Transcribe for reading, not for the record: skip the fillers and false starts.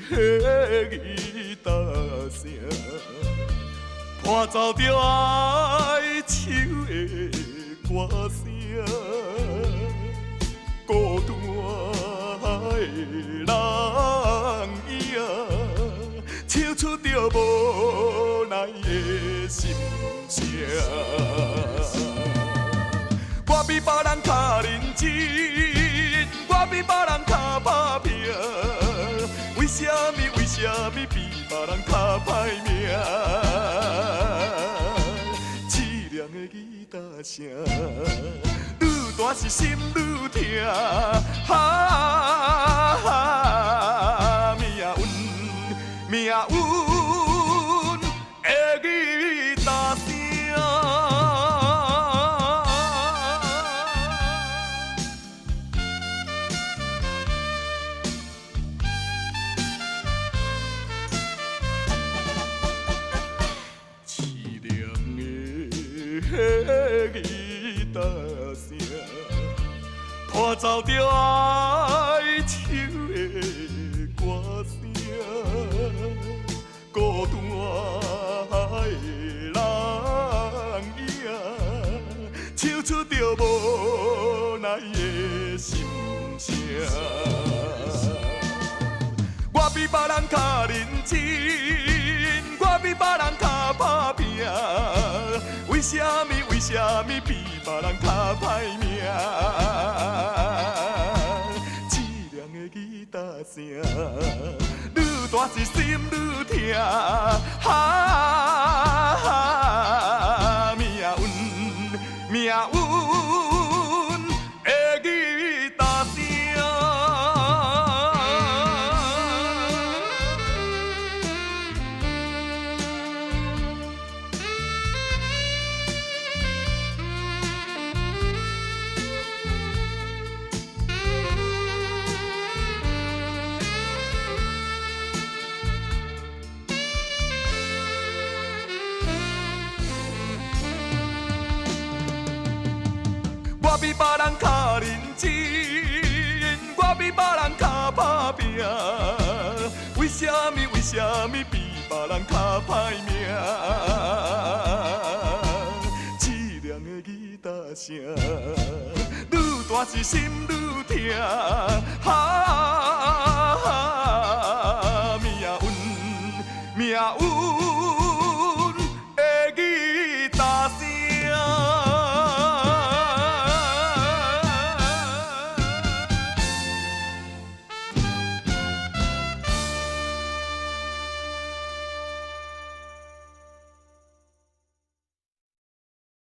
吉他聲，伴奏著哀愁的歌聲，孤單的人影，唱出著無奈的心聲。我比別人較認真，我比別人較打拼，為啥物？為啥物比別人較歹命？淒涼的吉他聲，愈彈是心愈疼。哈，命運，命運的吉他聲。淒涼的吉他聲，伴奏著哀愁的歌聲，孤單的人影，唱出著無奈的心聲。我比別人較認真，我比別人較打拼，為啥物？為啥物比別人較歹命？淒涼的吉他聲，愈彈是心愈疼。哈，命運，命運的吉他聲。我比別人較認真，我比別人較打拼，為啥物？為啥物比別人較歹命？淒涼的吉他聲，愈彈是心愈疼。哈，命運，命運。